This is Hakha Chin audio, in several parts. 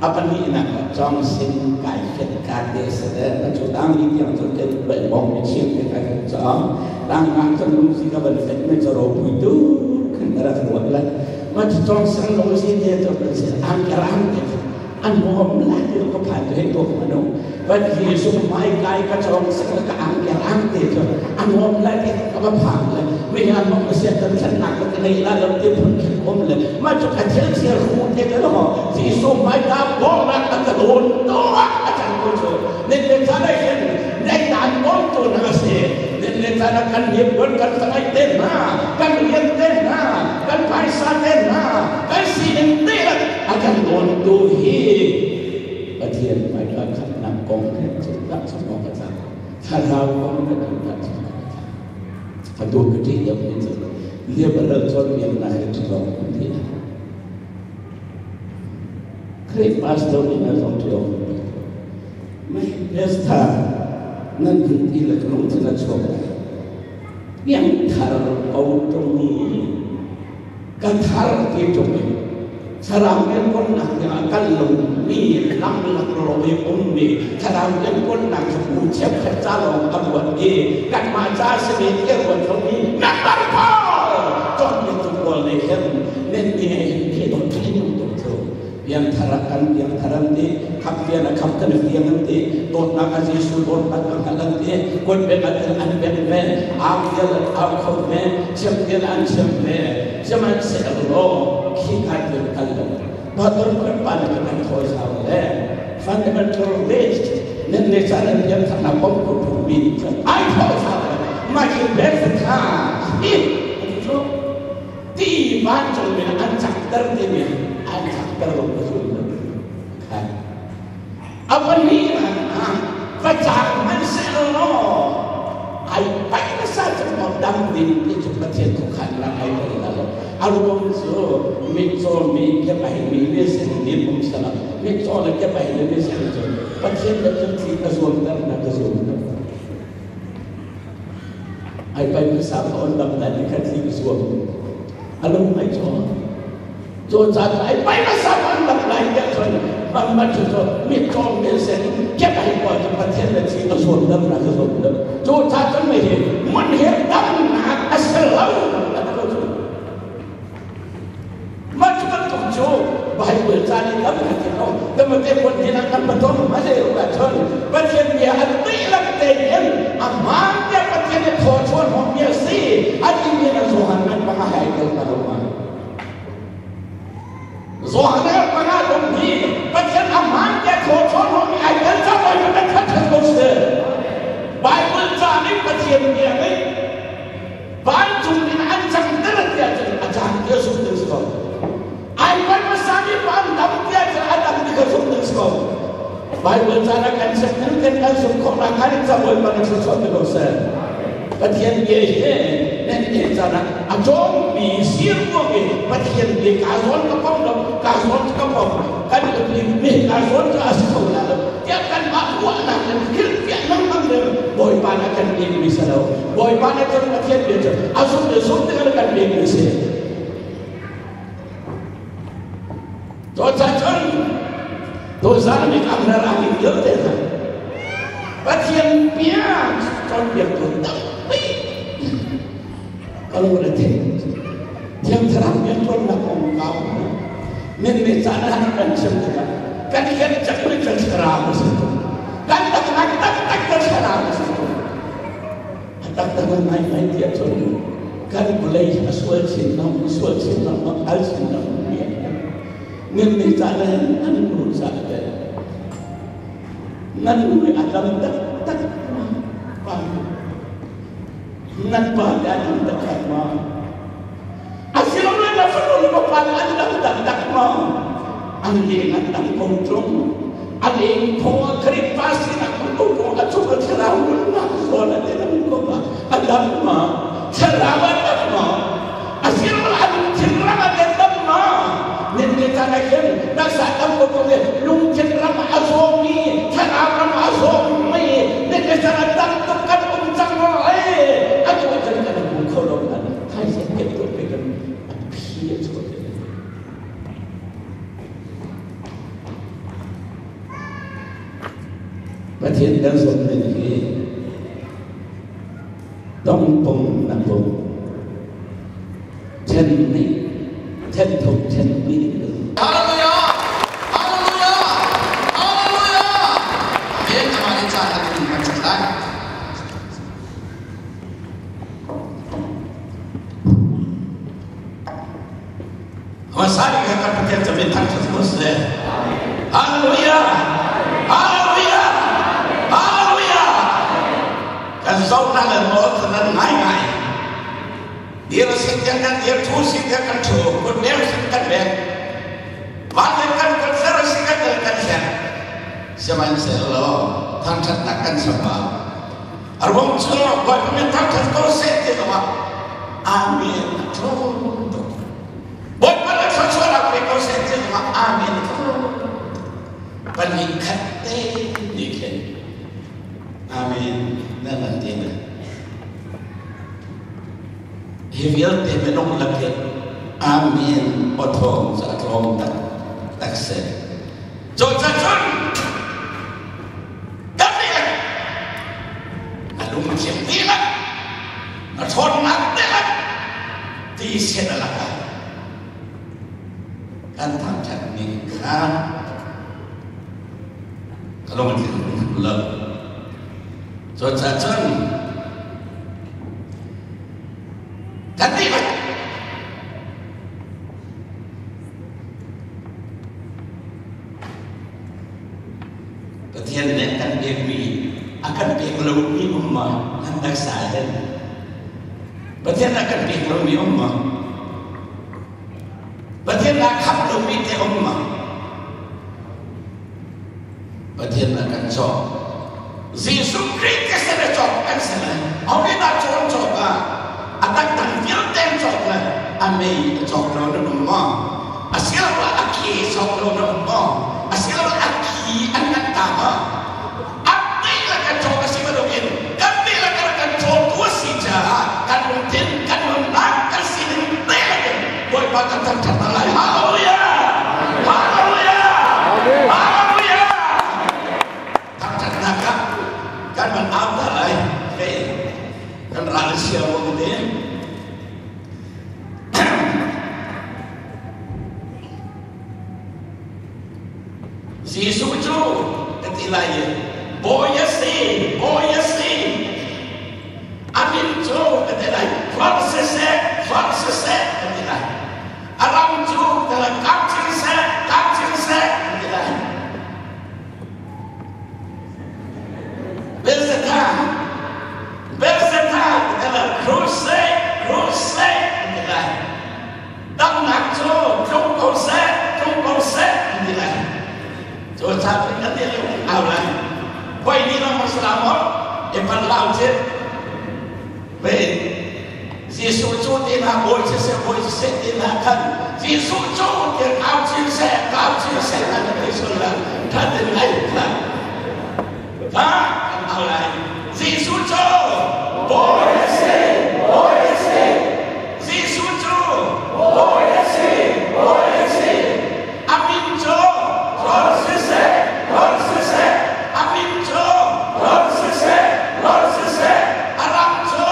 A pahnihnak ah cawng sin kai khet ka te sade na cu tang ni tiang cu ken bel bong mi chiang te kai khet cawng tang nga cun lung si ka ban fet me charo pui tu khan ka rak ruat le ma cu cawng sang lung si te cu kan si ang kerang te an mom la ti ko phan te ko mano van hi su mai kai ka cawng sang ka ang kerang te cu an mom la ti ka ba phang le mi han mom sia kan thlan nak ka nei la lo ti phun khin om le ma cu ka thil thil hu te te lo Jesuh hmaika bawmnak a ka dawn to ah a can ko cu nen le caan ah hin nei dan bawmtu na si nen le caan ah kan riantuan kan tangaih te hna kan rian te hna kan phaisa te hna kan sining te a kan dawntu hi Pathian hmaika khamnak kong he cu dah chung awk a tlak thlarau kong he cu dah chung awk a tlak atu ka ṭih deuh ni cu liberal cawnpiaknak he ṭih awk an ti. Khrih pastor nih na zong ṭih awk Mesta nan vun ti le ka lungthin a chuak lai. Piangthar ko ṭung i ka thar ti ṭung i thlarau rianṭuannak tiangah kan lungmi lam laklawh i ummi thlarau rianṭuannak cu bu cheukhat ca lawng a ruat i kanmah ca simi ti a ruat lomi member pawl cawnpiaktu pawl nih hin nan ti he hin khi dawt thin tuk cu piangthar ah kan piangthar an ti khap fian a khap kan fiang an ti dawtnak a Jesuh dawtnak ka hngalh an ti kut bek an an bek ve au tial an au kho ve chiam tial an chiam ve sihmanhsehlaw khi ka tial kal lo pastor kan pa le kan thawi hau le fundamentalist nan le caan an piangthar na pom ko mi nih cun ai thawi hau le mah khi bek tha hi cu ti vancung min an cakter timi an cakter lo ka zum lo khan a pahnih ah va cak hmanhsehlaw ai paih nasa cu maw dam ding ti cu Pathian khuakhan rak ai tel la lo. A ruang cu mitcaw mi kepai mi mi sin mi pum sala mitcaw le kepai le mi sin cu Pathian le cu thi ka zuamter na ka zuamter. Ai pai hmasa ka on dam lai ni kha thi ka zuam. A lung ai caw. Cu caan ai pai hmasa an rak lai tiah cun mah cu cu mitcaw mi sin kepai pawl cu Pathian le thi a zuam dam na ka zuam dam. Cu caan cun mi hi mun he damnak a si lo an ko cu. Mah cu bantuk cu Bible ca nih lam kan ti lo. Timote pon hi nak kan patom a le ah cun Pathian bia an dihlak tein a hmaan tiah Pathian nih thaw chuan hawk mi a si a timi na Johan an bang a hai tel ta lo ma. Johan panga dong hi Pathian a hmaan tiah thaw chuan hawk mi ai tel ca oi kan khat khat ko si. Bible ca nih Pathian bia nih vancung in an cangter tiah cun a cang tiah zumh ding si ko. Ai pai hmasa mi pa an dam tiah cun a dam ti kha zumh ding si ko. Bible caan ah kan chek thil kan kan zumh khawh nak khan in cabuai pa na thluachuah ti ko seh. Pathian bia hi nan in caan ah a cawngmi sir ruang i Pathian bia kaa zawn ka pom lo, kaa zawn ka pom, kan mi kaa zawn ka a si kho la lo tiah kanmah ruahnak in hrilhfiah lengmang le Bawipa nih a kan pekmi si lo. Bawipa nih cun Pathian bia cu a zumh le zumh ding in kan pekmi si. Cucaah cun tuzaan mi kamral ah hin vialte hna Pathian bia cawnpiaktu tampi ka lung a thei. Thiang Thlarau rianṭuannak kongkau nan nih caan ah kan chim tikah kan hian cakmi kan thlarau a si tuk. Kan taknak taktak kan thlarau a si tuk. A taktak in ngaingai tiah cun kan vawlei a sual chin lengmang, sual chin lengmang, al chin lengmang mi an Nan nih caan ah hin an nu caan te nan nu i a dam taktak ma pa nan pa le a dam taktak ma asilole na fanu le pa le an dam taktak ma an leng an dam ko ṭung a leng thong a Khrihfa sinak ko ṭung a chung a thlarau nunnak zawn a te dam ko ma a dam ma thlarau a dam ma asilole a lungthin ram a te dam ma nin le caan ah khin taksa dam ko ṭung i lungthin ram a zawmi thlarau ram a zawmi nin le caan ah dam tuk kan um cang rua ai atu ah cun kan hmu kho lo nan thaizing kan tuah pe kan a phi a chuak. Pathian kan zumh ning hi tongpong na pum then nih then thum then hnih. Hallelujah! Hallelujah! Hallelujah! Amen. Amah nih caan a tling kan ṭhat lai. Hmasa bik ah kan Pathian cu min thangṭhat ko seh. Hallelujah! Hallelujah! Hallelujah! Kan zohnak le nawl kha nan ngaingai. Dir si tiang kan dir, ṭhu si tiang kan ṭhu, kut leng si kan leng. Van le kan kut ser si kan del kan ser. Sihmanhsehlaw thangṭhatnak kan chambau. A ruang cu Bawipa min thangṭhat ko seh ti zongah Amen a ṭhawng tuk. Bawipa le thluachuahnak pe ko seh ti zongah Amen a ṭhawng tuk. Pahnih khat te nih khin Amen nan lan ti na. Hi vialte minung lakin Amen aw thawng cu a tlawm tak tak seh. Cucacun kan nih na lungthin dihlak na ṭhawnnak dihlak ti sin a lakah kan thangṭhat ning kha ka lungthin lo. Cucacun kan dihlak Pathian nih kan pekmi a kan pek lomi um maw nan taksa hin? Pathian a kan pek lomi um maw? Pathian a khamh lomi te um maw? Pathian a kan cawk. Jesuh Khrih thisen a cawk kan si lai. Aw dah cawn cawk ah a dangdang vialte an cawk lai. A mei a cawk lo na um maw? Asiloah a ki cawk lo na um maw? Asiloah a ki an kan ta maw? A dihlak kan cawk a si bantukin kan dihlak kan kan cawtu a si caah kan lungthin, kan nunnak, kan sining dihlak in Bawipa kan thangṭhat hna lai. Hallelujah! Hallelujah! Hallelujah! Thangṭhatnak ah kan van au hna lai. Hei, kan ral a chia ruang te. Jesuh cu ka ti lai i bawi a si, bawi a si. A min cu ka ti lai, hlorh siseh, hlorh siseh ka ti lai. A ram cu ka ti lai, kap cing seh, kap cing seh ka ti lai. Beelzebub, Beelzebub ka ti lai, crusade, crusade ka ti lai. Damnak cu tlung ko seh, tlung ko seh an ti lai. Cu ca cu kan ti lo au lai. Hoi ni lo maw salam maw? E pan lau cit. Ve Jesuh cu ti na bawi siseh bawi siseh ti na khan Jesuh cu ti kau chin seh kau chin seh kan ti sul la than din lai khan ha kan au lai Jesuh cu bawi a si bawi a si Jesuh cu bawi a si bawi a si a min cu rawl siseh rawl siseh a min cu rawl siseh rawl siseh a ram cu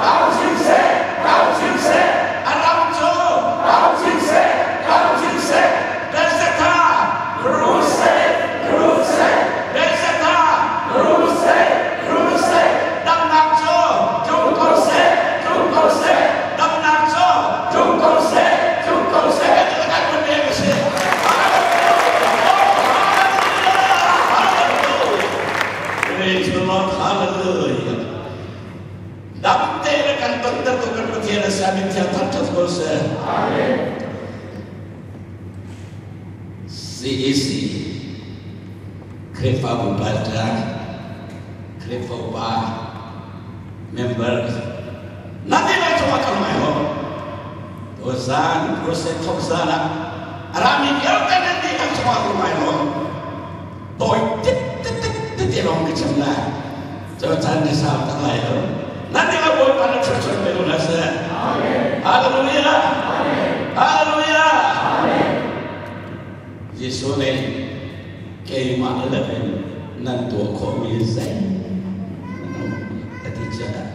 kau chin seh kau chin seh a ram cu kau chin seh kau chin seh Bezatha crusade crusade Bezatha crusade crusade damnak cu tlung ko seh tlung ko seh damnak cu tlung ko seh tlung ko seh kan kan vun a si. Praise the Lord. Hallelujah. Dam te le kan ton tu kan Pathian a sa min thiang thangṭhat ko seh. Amen. CEC Khrihfabu pastor, Khrihfa upa, member na ti lai cungah kan ngai ho. Tuzan crusade thok zan ah a rami vialte nan ti kan cungah kan ngai ho. Tawi tit tit tit tit ti lawng ka chim lai. Cu caan ni sau tak lai lo. Nan ti ka Bawipa na thluachuah pe ko hna seh. Hallelujah. Hallelujah. Jesuh nih keimah le in Nan tuah khawhmi zeihmanh a ti caah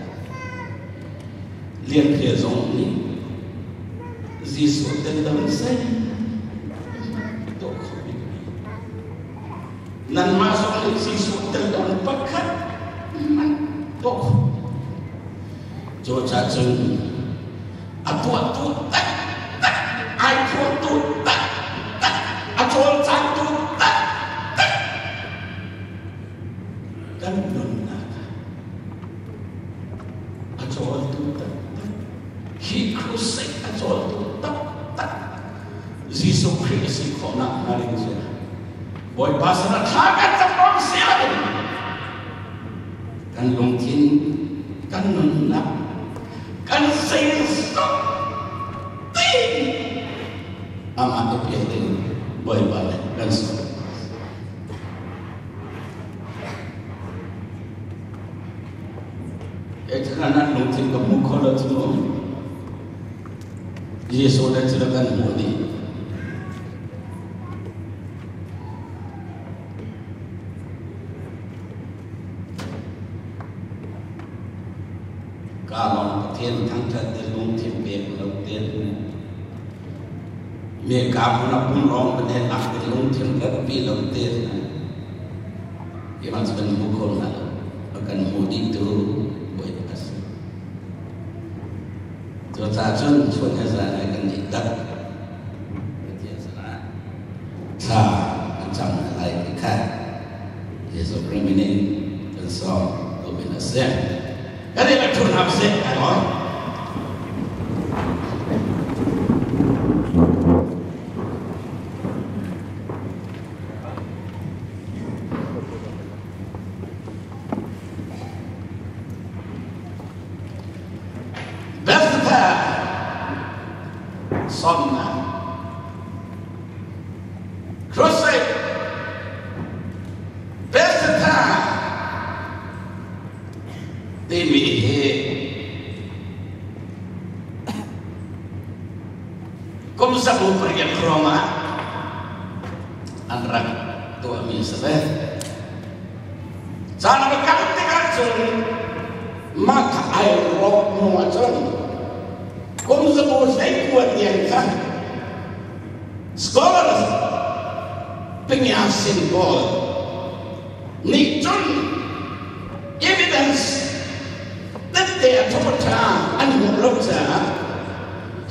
Lian Hre zong nih Jesuh tel lo zeihmanh tuah khawh bik mi. Nanmah zong nih Jesuh tel lo pakhat hmanh tuah khawh. Cucaah cun a tuahtu taktak, ai phuantu taktak, a cawlcangtu taktak kan nunnak ah a cawltu taktak, hi crusade a cawltu taktak Jesuh Khrih a si khawhnak hnga ding cu Bawipa sinah thla kan cam lawng si loin kan lungthin, kan nunnak, kan zeizong tein amah i pek ding Bawipa nih kan sawm. Nan lungthin ka hmu kho lo cu mu. Jesuh le cu kan hmuh dih. Ka lawng Pathian thangṭhat te lungthin pek lo te me ka hmun a pum rong Pathian ak te lungthin ratpi lo te Ivan kan hmu kho hna lo. A kan hmu dihtu Bawipa a si. Cucaah cun chun he zan he kan nih tak. Pathian sinah thla kan cam hna lai ti kha Jesuh Khrih min in kan sawm tu min a si. Kan i thu hna sih ai maw? Bethlehem sawmnak Crusade Bethlehem timi hi kum 1800 hrawng ah an rak tuahmi a si ve. Caan a va kal tikah cun mah kha ai rawk hnu ahcun kum 19 tiang kha scholars pingyasin pawl nih cun evidence tette a ṭha an hmuh lo caah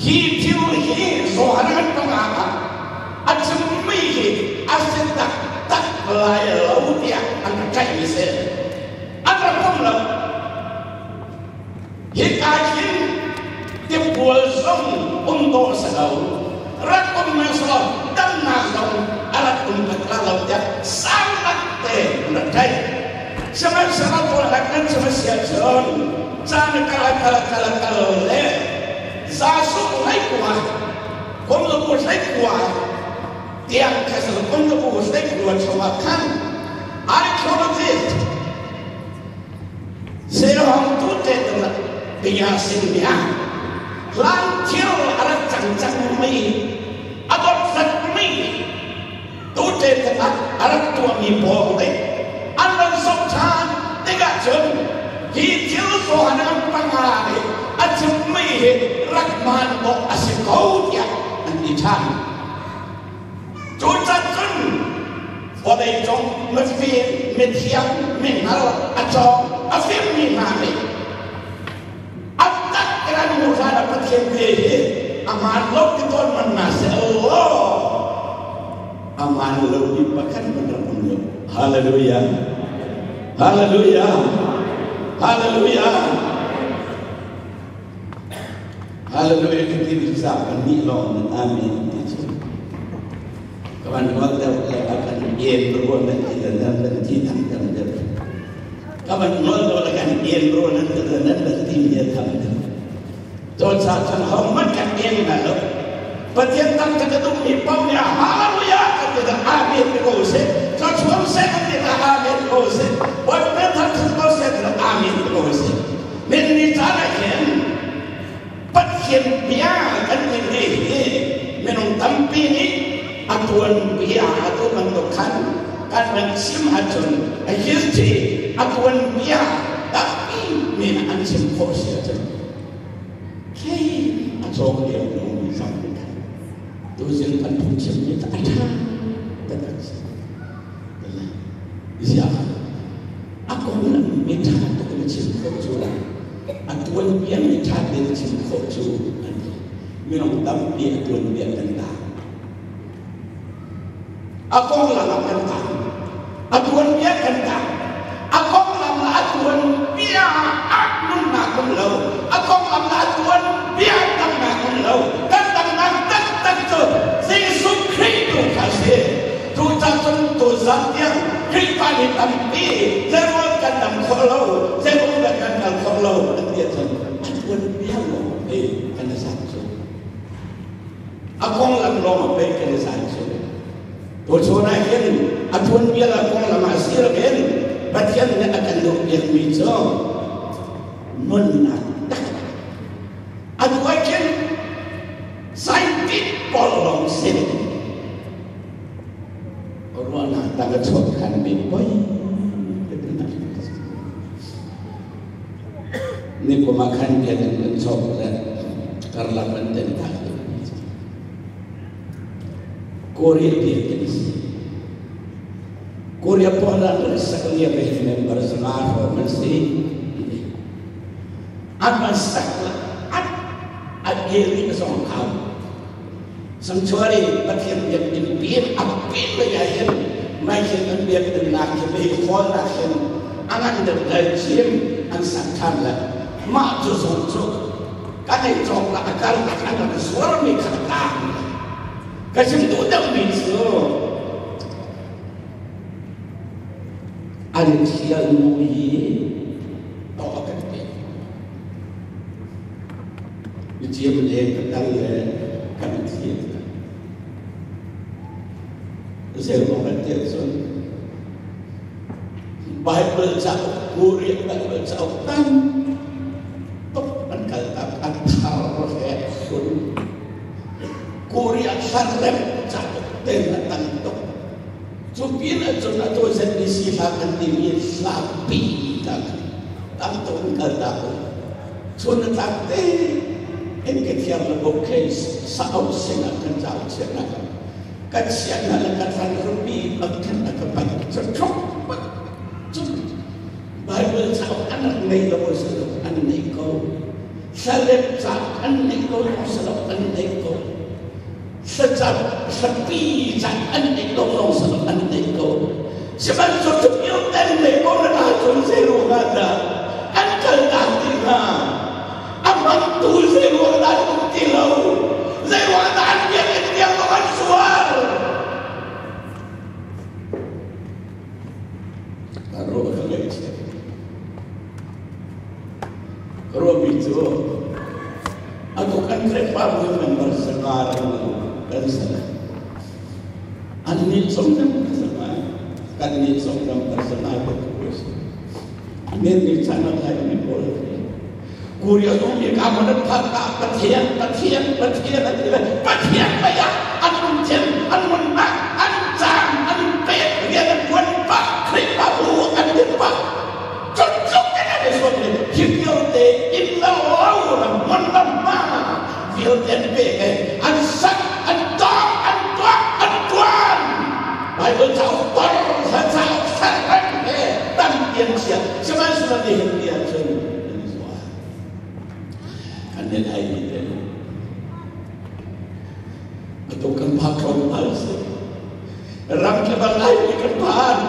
hi thil hi Johan an panga ah a chimmi hi a si taktak lai lo tiah an rak ṭaihmi si. An rak pom lo. Hika hin tibual zong um dawh a si lo. Rak um men si lo, damnak zong a rak um tak lo tiah sang te an rak ṭaih. Sihmanhsehlaw pawl rak an chim a si ahcun caan kal kal kal kal le zasuk hleikua kumzabu hleikua tiang kha kumzabu hleikua chungah khan archaeologist sehong tu te bia sin bia hlan thil a rak cang cang mi a dot mi Tute ah a rak tuahmi pawl nih an van zoh ṭhan tikah cun hi thil zawn an panga nih a chimmi hi rak hmaan awk a si ko tiah an ti ṭhan. Cucan cun vawleicung mifim, mithiam, mihngal, a cawng, a fimmi hna nih a tak in an hmuh hlan ah Pathian bia hi a hmaan lo ti tawn man na seh law a hmaan lo mi pakhat hmanh rak um lo. Hallelujah. Hallelujah. Hallelujah. Hallelujah ka ti mi sa kan nih lawng nan amen ti cu. Ka van ruat deuh le a kan en ruan nan ti le nan kan ti thang deuh deuh. Ka van nawl deuh le kan en ruan nan ti le nan kan ti mi a thang deuh. Cawn sa cun hohmanh kan en na lo. Pathian tam ka duh mi pau nih hallelujah kan ti dah amen ti ko seh. Thluachuam seh kan ti dah amen ko seh. Bawipa thangthat ko seh ti dah amen ti ko seh. Min ni caan ah hin Pathian bia kan timi hi minung tampi nih a tuanbia atu bantuk khan Kan van chim ahcun a history a tuanbia tampi men an chim khawh si ahcun khi a cawng lio mi zong nih khan tuzing kan phungchim mi a ṭha taktak si. Ziah a konglam mi ṭha tuk na chim khawh cu la a tuanbia mi ṭha tein chim khawh cu an ti. Minung tampi a tuanbia kan ta. A konglam ah kan tang. A tuanbia kan tang. A konglam ah a tuanbia ah nunnak um lo. A konglam ah a tuanbia damnak um lo. Kan damnak taktak cu Jesuh Khrih tu kha a si. Tuchan cun tuzan tiang Khrihfa mi tampi zeiruang kan dam khawh lo, zeiruang dah kan kal khawh lo an ti ahcun a tuanbia lawng pei kan i zat cu. A konglam lawng a pei kan i zat cu. Tuchun ah hin a tuanbia le konglam ah si loin Pathian nih a kan duhpiakmi cu nunnak tak atu ah khin scientist pawl lawng sin ruahnak dang a chuak ṭhan mi poi ni kum ah khan biakinn kan cawk le karlak an ten tak Korea biakinn si Korea Poland an sak lio ve member 5 hrawng an si an van sak an an eri zong kham Sanctuary Pathian biakinn pin a pin lei ah hin mei hin an biakinn nak hi mei khawl nak hin a ngan deuh le cim an sak ṭhan le mah cu zong cu kan ei cawk la a kar an rak zuarmi kha tlang ka chim duh deuhmi cu an thial mui tawh kan pek. Miciam le ka dal le kan thi. Zeiruang an tiah cun Bible cauk, Korean Bible cauk tam tuk an kal tak an thar he hlun. Korea thlarem cauk ten a tam tuk. Cu pin ahcun atu ZBC hla kan timi hla pi tak tam tuk an kal tak. Chun a tlak te in ka thiang le buk khi sau sing ah kan cau chiah ka chiah na le ka thlan rupi bak khan a ka pan cu tluk bak cun Bible cauk an rak nei lo si lo an nei ko thlalem cauk an nei ko lo si lo an nei ko thlacam thlapi caan an nei lo lo si lo an nei ko sihmanhsehlaw cu ten nei ko na na cun zei ruang ah dah an kal tak ti hnga a hmangtu zei ruang dah an um ti lo zei ruang dah an biakinn tiang zong an zuar ruah ka ngaih ka ruahmi cu atu kan Khrihfabu member 5 kan si annih zong member 5 kannih zong member 5 men nih chan ah lai mi pawl Korea zong nih ka man phat ta Pathian Pathian Pathian an ti le Pathian mei ah an lungthin an nunnak an caan an pek rian an tuan pah Khrihfabu an din pah cun in an i zuam i hi vialte inn lo ram hmun ram ma vialte an pek i an sak an tawk an tuah an tuan Bible cauk tor hla cauk thlarang he tampi an chia sihmanhsehlaw nihin ni ahcun an i zuar kan nih lai mi te atu kan phak tlawmpal si ram ke bang lai mi kan phan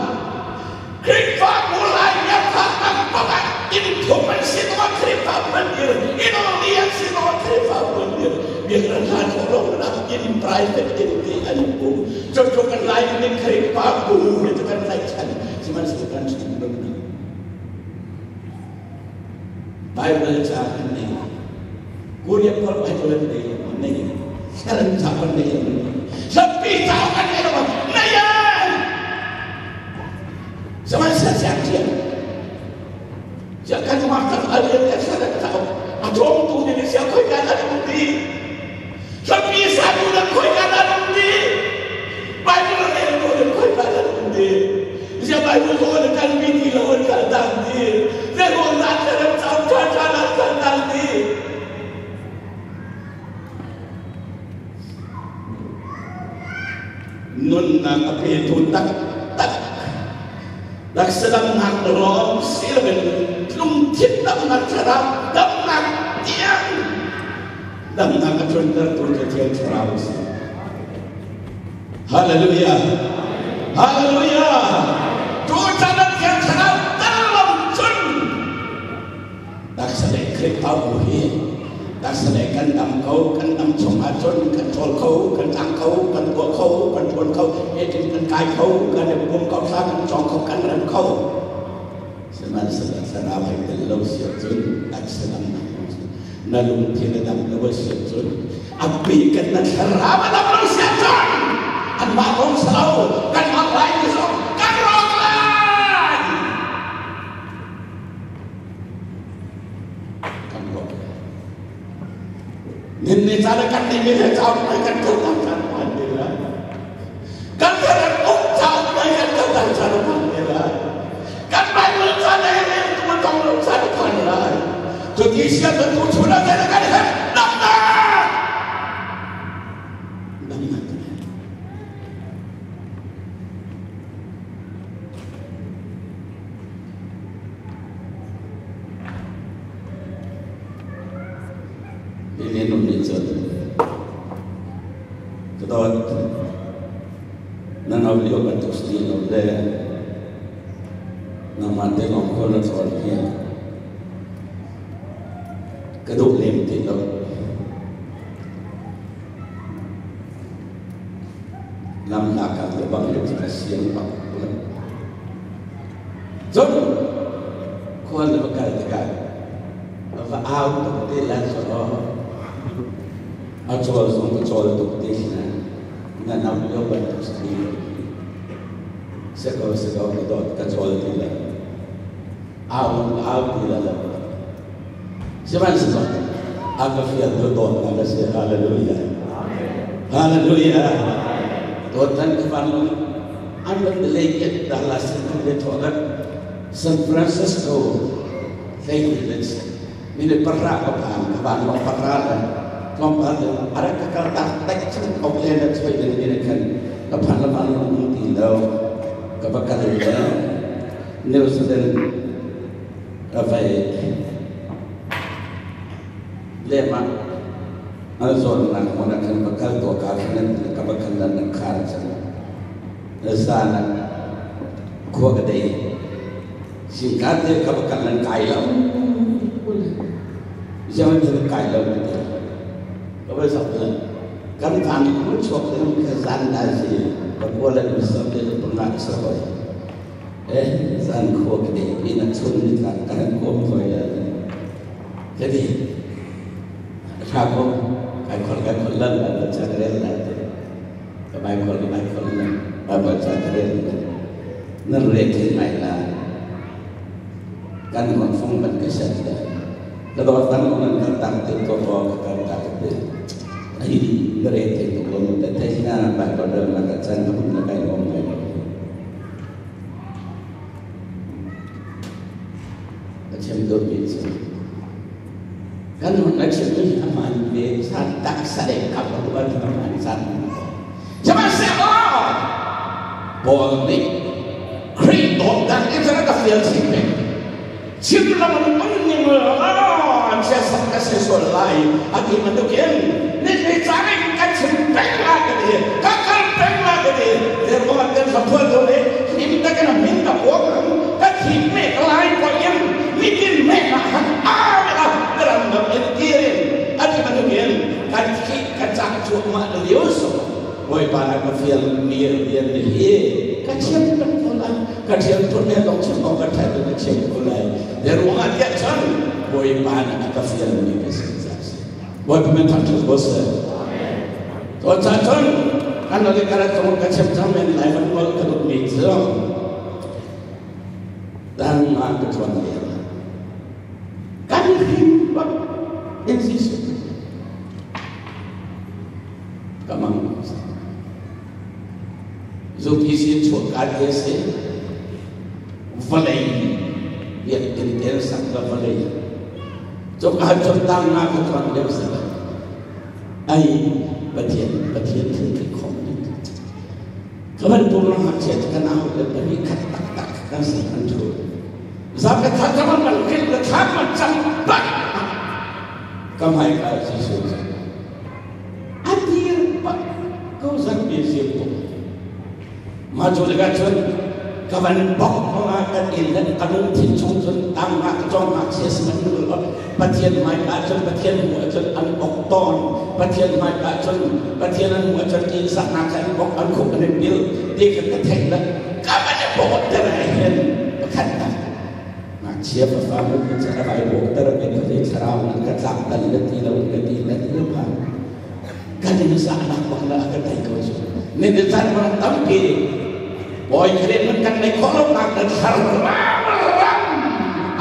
Khrihfabu lai mi a phak tam pakhat inn thum an si zongah Khrihfabu an dir inn li an si zongah Khrihfabu an dir biakinn hlan khawh lo nak inn private inn ti an um cucu kan lai mi Khrihfabu hi cu kan tlaihchan sihmanhsehlaw kan ṭhen bang Bible ca kan nei Korea pawl Bible an nei lo nei Saran ca kan nei lo Hlapi ca kan nei lo nei Sihmanhsehlaw siangṭhiam siang kan cungah kan al in kan sa kan cau a cawmtu nih siang khoi kan an um ti Hlapi satu nan khoi kan an um ti Bible reltu nan khoi kan an um ti. Nunnak a petu taktak taksa damnak lawng si loin lungthin damnak, thlarau damnak tiang damnak a tluntertu cu Thiang Thlarau a si. Hallelujah! Hallelujah! Tuchan ah Thiang Thlarau tel lo cun taksa lei Khrihfabu hi taksa lei kan dam ko, kan dam chung ahcun kan ṭhawl kho, kan tlang kho, kan tuah kho, kan ṭuan kho, etin kan kai kho, kan i pum kho, thla kan cawng kho, kan rem kho. Sihmanhsehlaw thlarau hei tel lo si ahcun taksa damnak na lungthin a dam lo a si ahcun, a bik in na thlarau a dam lo si ahcun, anmah lawng si lo, kanmah Laimi zong kan rawk lai. Kan rawk lai. Nin ni caan ah kan neihmi he cauk mai kan cohlang caan phan te lai. Kan rak um cauk mai kan cohlang caan phan te lai. Kan Bible caan he rel tu tong lo caan phan lai. Cuti sian tu chun ah kan herh damnak. Damnak kan herh. Minung nih cun ka dawt, na no lio bantuk si ti lo le nangmah te lawng khual na tlawn hi ka duh lem ti lo. Lam hla kal te bang hi ka siang bak lo. Cun khual na va kal tikah va au tuk te la cu a cawl zong ka cawl tuk te na na nam lio bantuk si lo se ko se ko ka dawt, ka cawl ti lo, au au ti la lo. Sihmanhsehlaw a ka fial tu dawtnak a si. Hallelujah, hallelujah. Dawt kan ka van long an van lei Dallas in kan le thawh San Francisco hlei le mine parra ka phan ka van long parra le tlawmpal le arak ka kal tak tak cun Oakland le choi le mine khan ka phan la van long ti lo ka va kal le New Zealand ka vai lehmah an zawnnak hmun ah khan va kal tuah ka khan ka va kal lan khar cang zan ah khua ka dei singka te ka va kal nan kai lo ziang in kai lo ka ti ka va zak le kan van mun chuak le ka zan da si ka kuala lu sam le panga sa hoi eh zan khua ka dei pi na chun ni tlak kan kom hoi le jadi tha ko kai khol kai khol lan la cha ka rel la ka bai khol ka bai khol lan ba ba cha ka rel nan re thei mai la kan hon fong ban ka shat la la do tan ko nan kan tang te to to ka kan ta te ai na re thei to ko te te na ba ko dal na ka chan ka na kai om kai a chim dawt mi cu kan hun a chim mi aman ve san tak sa le kap a ban aman san. Sihmanhsehlaw Paul nih Khrih dawtnak in cun a ka fial chin peng. Chim lam um ning an sia sak ka si sual lai a ti bantukin ni caan in ka chim peng la ka ti, ka kal peng la ka ti. Therefore kan saphual tu nih him takin a min ka puak ka thi mek lai ko in mitin mek ah han a ram dam in kirin a ti bantukin kan thi ka cang cuahmah lio so Bawipa na ka fial mi rian hi ka thiam tak ko lai, ka thiam tuk le dong chim ko ka that ka thiam ko lai le ruangah tiah cun Bawipa na ka fial mi ka si ca si. Bawipa men thangṭhat ko seh. To ca cun kan le kara cung ka chim cang men lai van ngol ka duh mi cu dan nga ka tuan le kan him bak in Jesuh ka mang zungpi sin chuak ka te si vawlei biakinn tel sak la vawlei cuk ah cun tang nga ka tuan lio si ai Pathian Pathian thil ti khom. Ka bantuk na ngakchia cu kan au le pahnih khat taktak kan ser kan thu. Zap ka thla cang man khil ka thla man cang bak ka hmai ka Jesuh cu a dir bak ko zan bi sim tuk. Mah cu tikah cun ka van bok ah kan inn le ka lungthin chung cun tang ah ka cawng ngakchia si man nu Pathian hmaika cun Pathian hmuh ahcun an bok tawn. Pathian hmaika cun Pathian an hmuh ahcun inn saknak kha an bok an khuk an i pil ti kha ka theih le ka van i bawhter ah hin pakhat tak ngakchia fafa mun cu a vai bawhter mi kha zei thlarau nan ka tlak dal le ti lo ka ti le ti lo phan kan in zahnak bak le a ka tei ko cu ni ni chan man tampi bawi khren man kan nei khawh lo nak na thlar ram ram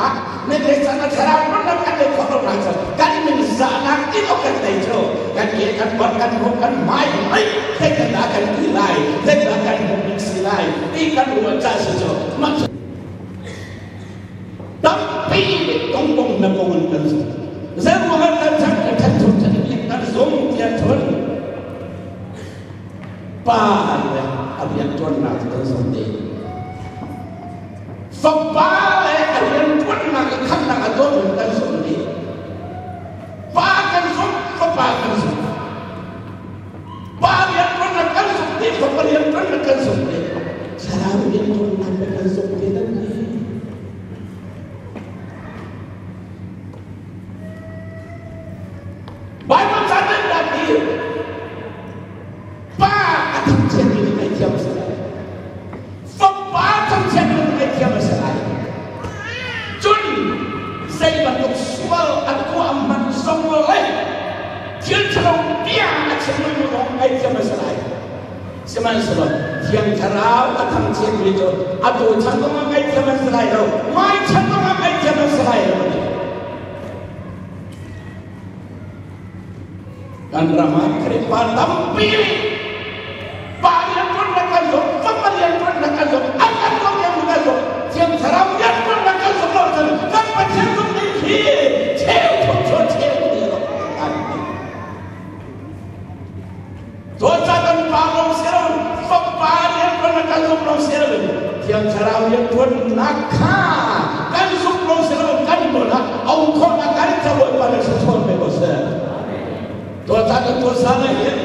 ah na le chan na thlarau man lam kan nei khawh lo nak cu kan min zahnak ti lo kan tei cu kan ke kan bot kan hmuh kan mai mai zei kan dah kan ti lai zei dah kan hmuh ning si lai ti kan ruah ca si cu mah tampi nih tongpong na kong an kan zung zeiruang ah kan chan kan than thun chan kan zung tiah cun pa le a rianṭuannak cu kan zung te fapa le a rianṭuannak le khamnak a tuahmi kan zung te pa kan zung fapa kan zung pa rianṭuannak kan zung te fapa rianṭuannak kan zung te thlarau rianṭuannak kan zung te nan ti. Bible ca nan dah ti pa a thangchiatmi nih ngaihthiam a si lai. Fapa a thangchiatmi nih ngaihthiam a si lai. Cun zei bantuk sual a tuah hmanh zong le thil ṭhalo bia a chimmi zong ngaihthiam a si lai. Sihmanhsehlaw Thiang Thlarau a thangchiatmi cu atu chan zongah ngaihthiam an si lai lo, hmai chan zongah ngaihthiam an si lai lo. Kan ram ah Khrihfa tampi nih pa rianṭuan na kan zong, fapa rianṭuan na kan zong, an kan zong yang kan zong, Thiang Thlarau rianṭuan na kan zong lo cun kan Pathian zong nih hi cheu thum chun cheu ti a kan ti. Dawtnak kan pa lawng si lo, fapa rianṭuan na kan zumh lawng si lo in Thiang Thlarau rianṭuannak kha kan zumh lawng si lo kan nun ah a um khawhnak kan ca Bawipa nih thluachuah pe ko seh. Dawtnak kan tuah sa na hin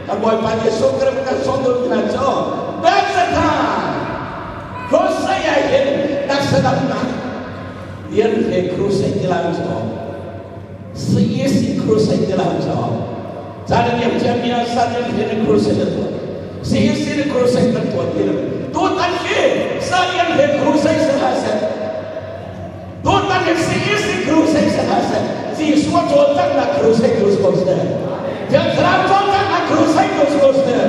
kan Bawipa Jesuh Khrih kan sawm dun tina cu Bethsaida Crusade ah hin taksa damnak rian he crusade ti lai cu CEC crusade ti lai cu Caan niam ciami ah Satan he na crusade a tuah. CEC na crusade kan tuah ti lo. Tutan hi Satan he crusade si hlah seh. Tutan hi CEC crusade si hlah seh. Jesuh a cawlcanghnak crusade tu si ko seh. Thiang Thlarau cawlcanghnak crusade tu si ko seh.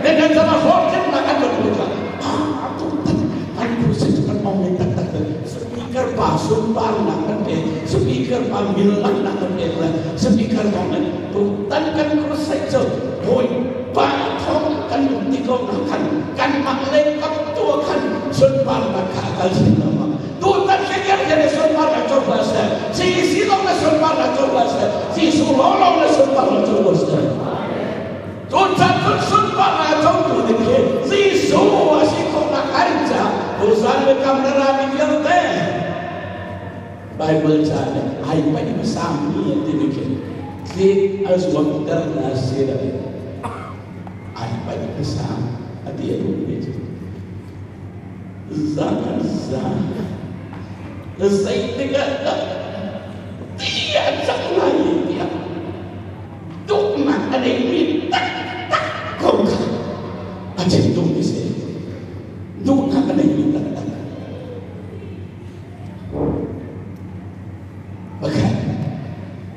Nan nan cama hlawhtlinnak an kan hmu kha. Ah, tutan an crusade cu kan ong le taktak. Speaker pa sunparnak kan pek. Speaker pa millannak kan pek le speaker thawng in tutan kan crusade cu Bawipa thawng kan um ti ko na khan kanmah lei kap tu ah khan sunparnak kha a kal sin lo ma tutan ke vialte na sunparnak co hlah seh CEC lawng na sunparnak co hlah seh Jesuh lawng lawng na sunparnak co ko seh tutan cun sunparnak a cotu ding hi Jesuh a si khawhnak kan caah tuzan le kam na rami vialte Bible ca nih ai paih hmasami an timi khi tlik a zuamter na si lo ai paih hmasa a ti a duhmi cu zan zan zeitik ah dah ti a cang lai tiah duhnak a neimi taktak ko kha a chim duhmi si duhnak a neimi taktak. Pakhat.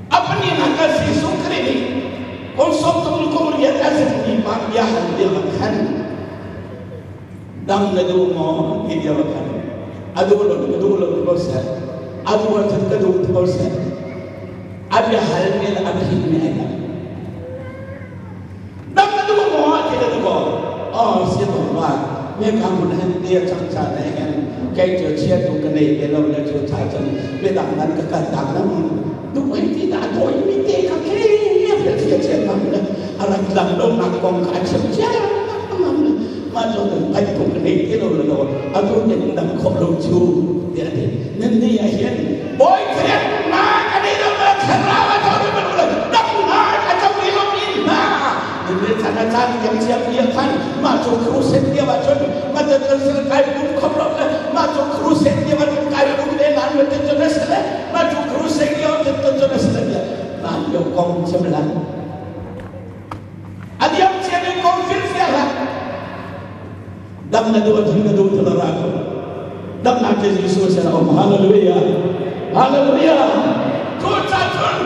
A pahnihnak ah Jesuh Khrih nih kum sawmthum le kum riat a zummi pa bia hal lio ah khan dam na duh maw ti lio ah khan a duh lo ka duh lo ti ko seh, a duh ahcun ka duh ti ko seh, a bia halmi le a phitmi ai dang. Dam na duh maw ti na duh ko oh si to ma me ka mun han te chang cha ne hen kai chu chia tu ka nei te lo le chu cha chan me dang nan ka ka dang nam du ai ti da toi mi te ka ke ya phe chia chia nam le arak dang do nak kong ka chim chia nam le ma Ma cu nan pai tuk ka nei ti lo lo atu te dam khawh lo cu tiah a ti. Nan ni ah hin Bawi Khrih na ka nei lo ma thlarau a tho mi lo dam na ka co mi lo mi na nan le chan a caan yang sia pia khan ma cu crusade dia wa chun ma te sel kai pum khop lo le ma cu crusade dia wa kai pum le nan ma te chun sele ma cu crusade dia te chun sele dia nan yo kong chem la a diam cia mi kong firfiah hlah dam na duh ahcun na duh tala ra ko damnak cu Jesuh sin a um. Hallelujah, hallelujah. Cu ca cun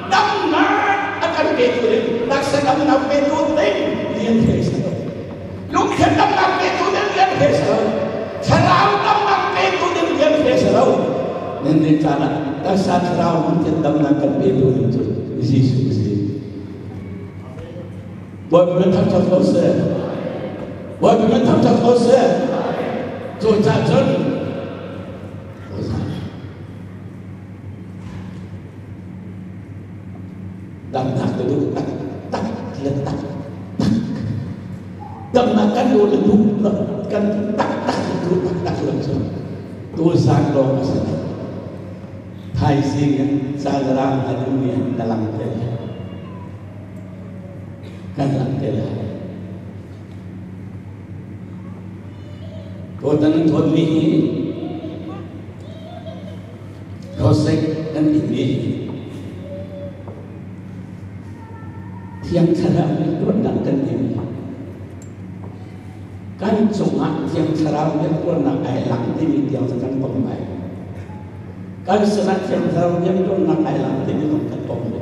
damnak a kan petu ding, taksa damnak petu ding rian thei si lo, lungkhen damnak petu ding rian thei si lo, thlarau damnak petu ding rian thei si lo. Nan nih caan ah taksa thlarau lungthin damnak kan petu ding cu Jesuh a si. Bawipa min thangṭhat ko seh. Bawipa min thangṭhat ko seh. Cucaah cun damnak ka duh tak tak le tak tak. Damnak kan duh le duh kan tak tak duh tak tak lo cu tuzaan lawng a si lai. Thaizing in caalrang a duhmi an na lang te lai. Kan lang te lai. Tutan an thawnmi hi Rosek kan timi hi Thiang Thlarau nih tuannak kan timi kan cungah Thiang Thlarau nih tuannak ai lang timi tiang cu kan pom lai. Kan sinah Thiang Thlarau rianṭuannak ai lang timi zong kan pom ve.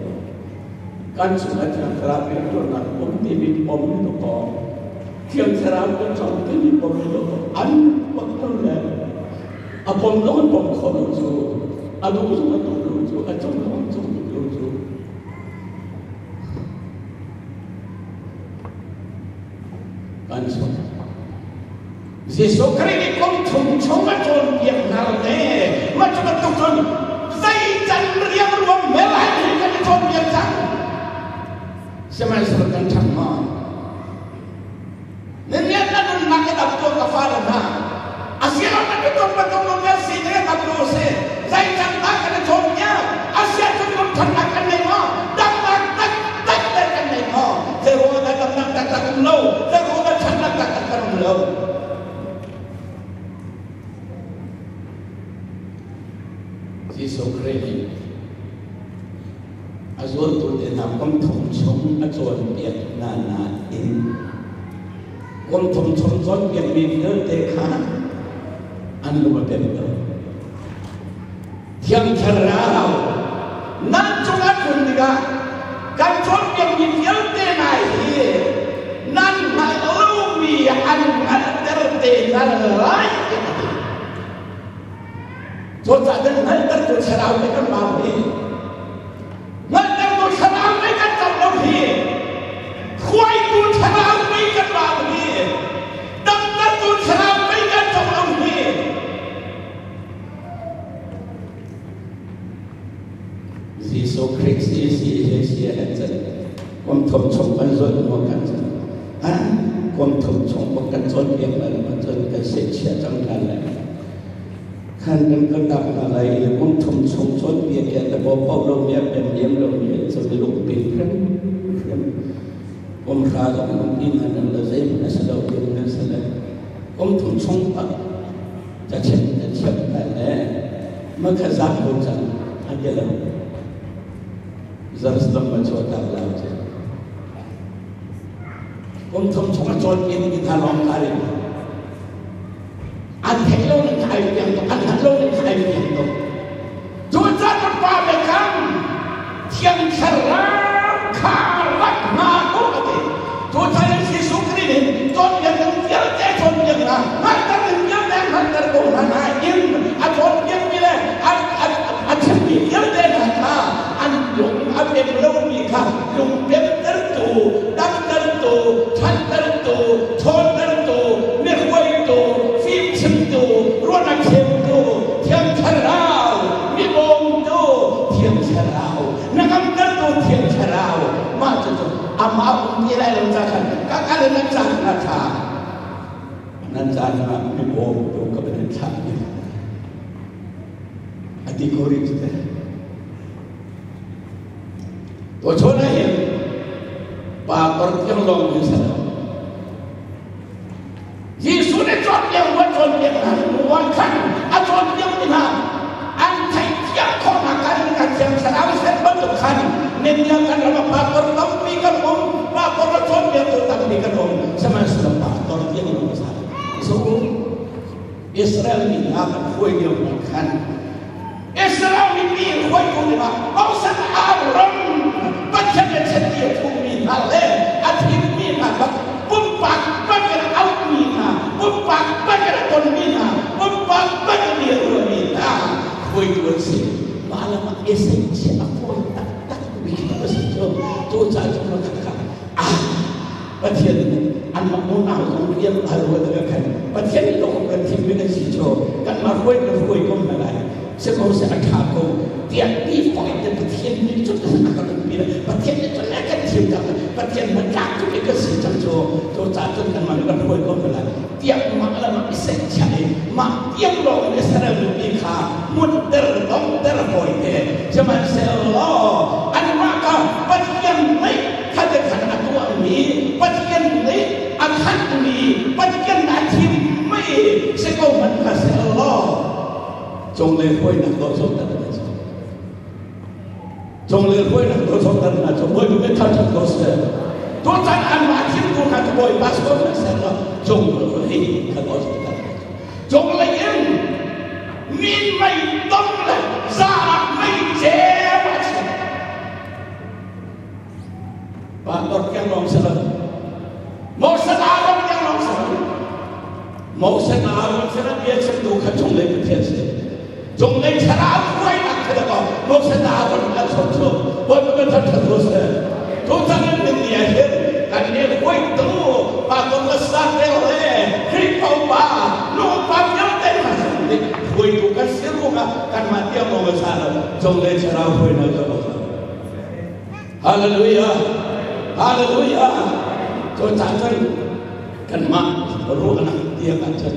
Kan cungah Thiang Thlarau rianṭuannak um timi pom ni dawkaw Thiang Thlarau kan cong timi pom ni dawkaw an bak lo le a pom zong an pom khawh lo cu, a duh zong an duh lo cu, a cung zong an cung duh lo cu. Kan sung. Jesuh Khrih nih kum thum chung a cawnpiak hna le mah cu bantuk cun zei can riangruang mel ai hi kan i cawnpiak cang. Sihmanhsehlaw kan ṭhang maw? Na rian na nunnak i dam tuah ka fale hna. Asilo na tutum patung nung kan si ne dam lu si. Zei can dah kan i cawnpiak? Asiahcun lungṭhatnak kan nei maw? Damnak taktak le kan nei maw? Zeiruang dah damnak taktak um lo? Zeiruang dah ṭhatnak taktak kan um lo? Jesuh Khrih nih a zultu te hna kum thum chung a cawnpiak hna nain kum thum chung cawnpiakmi vialte kha an lung a pem lo. Thiang Thlarau nan cungah tlun tikah kan cawnpiakmi vialte hna hi nan hngalh lomi an hngalhter te hna lai tiah a ti. Cucaah kan hngalhtertu Thlarau nih kan mau hi. Hngalhtertu Thlarau nih kan co lo hi. Hruaitu Thlarau nih kan mau hi. Damtertu Thlarau nih kan co lo hi. Jesuh Khrih si si he si an can kum thum chung kan zawt maw kan can ha kum thum chung bak kan cawnpiak lai lo cun kan sehchia cang hna lai khan kan kan dak hna lai i kum thum chung cawnpiak ya te bo pau lo mi a pem liam lo mi cu lung pin hrim hrim kum hra zong um in han la zei hmanh a si lo ti nan si le kum thum chung bak Cachimh na thiam lai le makha zak ko cang a ti lo. Jerusalem ma chuahtak lai cu. Kum thum chung a cawn mi nih hna lawng ka rin. An theih lo ning kha ai piang tuk, an hngalh lo ning kha ai piang tuk. Cucaah ka pa biakam Thiang Thlarau kha rak hna ko a ti. Cucaah Jesuh Khrih nih cawnpiak ning vialte cawnpiak hna, hngalhter ning vialte hngalhter ko hna nain a cawnpiakmi le a chimmi vialte hna kha an lung a pem lomi kha lungpemtertu, damtertu, ṭhantertu, ṭhawntertu, mihruaitu, fimchimtu, ruahnak cheutu, Thiang Thlarau, mi bawmtu Thiang Thlarau, na ngamtertu Thiang Thlarau, mah cucu amah um ti lai lo ca khan ka kal in nan ca na ṭha. Nan caan ah mi bawmtu ka van in thlah ding. A ti ko rih te. Tuachun ah hin pa kor tiang lawng in sa lo. Jesuh nih cawnpiak wa cawnpiak hna wa khan a cawnpiak mi hna an theihthiam khawhnak kan kan thiang thlarau set bantuk khan nennia kan ram ah pastor tampi kan um, pastor a cawnpiaktu tampi kan um, sihmanhsehlaw pastor tiang lawng sa so Israel mi hna kan hruai lio hna khan Israel mipi hruaitu dingah Moses Aaron Pathian le chiti a thummi hna le a thimmi hna kha pumpak bakin a auhmi hna, pumpak bakin a tonmi hna, pumpak bakin mi a ruahmi hna hruaitu an si. Mah lam ah essence a fawi taktak mi a si cu. Cucaah cu kha ah Pathian nih anmah unau zong rian hal ruat ka khan Pathian nih lawng kan thimmi kan si cu kanmah hruai kan hruai ko hna lai si ko seh a ṭha ko tiah ti fawi te Pathian nih cun a kan umpi le Pathian nih cun a kan thim cang Pathian hmantlak tuk i kan si cang cu cu caah cun kanmah nih kan hruai ko hna lai tiah mah le mah i seihchiah i mah tiang lawng in Israel mipi kha hmunter dongter hawi te sihmanhsehlaw anmah kha Pathian nih kha khan a tuahmi Pathian nih a khanhmi Pathian a thimmi si ko hmanh kha sehlaw cunglei hruainak dawh zohter na cu cunglei hruainak dawh zohter na cu Bawipa nih thangṭhat ko seh. Tutan anmah thimtu kha cu Bawipa si ko hmanh sehlaw cunglei kha dawh zohter na cu cunglei in min mei dong le zarak mei ceu a si. Pastor tiang lawng si lo. Moses Aaron tiang lawng si lo. Moses Aaron sin ah bia chimtu kha cunglei Pathian si. Cunglei thlarau hruainak kha dakaw Moses Aaron a chom chu. Bawipa kan ṭhat ṭhat seh. Tutan in min ni ah hin kan nih hruaitu pastor le satel le Khrihfa upa nu upa vialte hna sin nih hruaitu kan si ruangah kanmah tiang lawng a sa lo. Cunglei thlarau hruainak cu Hallelujah! Hallelujah! Cu caan cun kanmah ruahnak tiang ahcun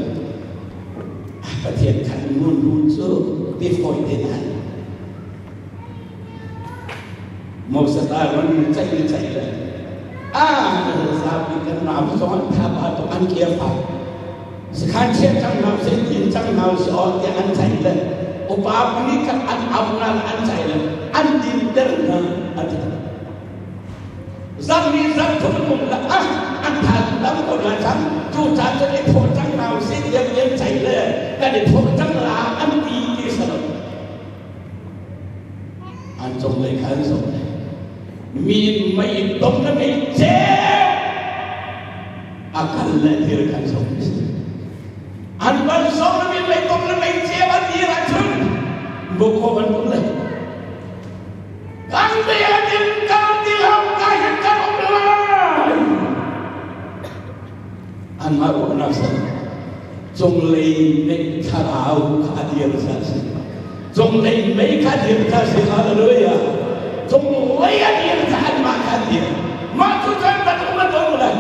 Pathian khan nun nun cu ti fawi te nan. Moses Aaron ceih le ceih le ah zapi kan nau zong an tha pa tuk an kia fa sakhan chia cang nau se tin cang nau se on tiah an ceih le upa pali khat an au na an ceih le an dinter hna a ti. Zam nih zam thum um la ah an tha lam ko na cang cu caan cu i thawh cang nau si tiang tiang ceih le kan i thawh cang la an ti ti sa lo. An cung lei khan so mi mei dom na mei ceu a kal le thil kan so an ban song na mi mei dom na mei ceu a dir ahcun boko bantuk le kan bia din kan ti lo ka hin kan um lai anmah ruahnak sa cunglei mei thlarau kha a dir sa si cunglei mei kha dir kha si. Hallelujah! Cunglei a dir kha anmah kha an dir. Mah cu cun ban um an um le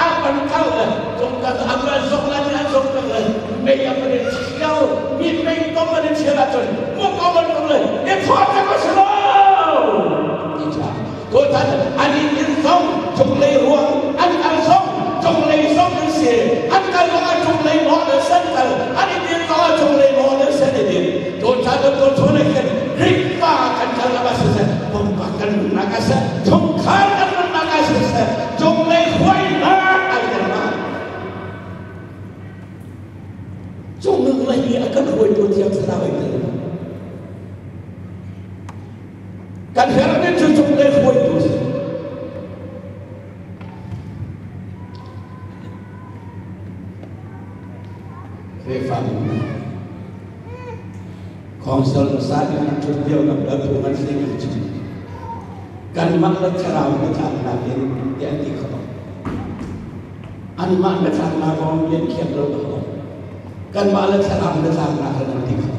a ban kal le cung ka an van sok la an sok tak le mei a kan in chiao mi mei tom an in chial ahcun mu ko ban um le i thawt ka ko si lo ti cha to tan an in in zong cunglei ruang an kal zong cunglei zong an si an kal zong ah cunglei maw le sen kal an in in zong ah cunglei maw le sen i din to chan to chon khin Khrihfa kan kal lam ah siseh pumpak kan nunnak ah seh chungkhar kan nunnak ah siseh cunglei hruainak ai kan ma cunglei hi a kan hruaitu Thiang Thlarau ai tel kan herhmi cu cunglei hruaitu si. Khrihfabu Council hmasa in an ṭhut lio lam le phung an si kan chim. Kanmah le thlarau na tlaknak in ti an ti kho. Anmah na tlaknak kong lian khiak lo ko. Kanmah le thlarau na tlaknak an ti kho.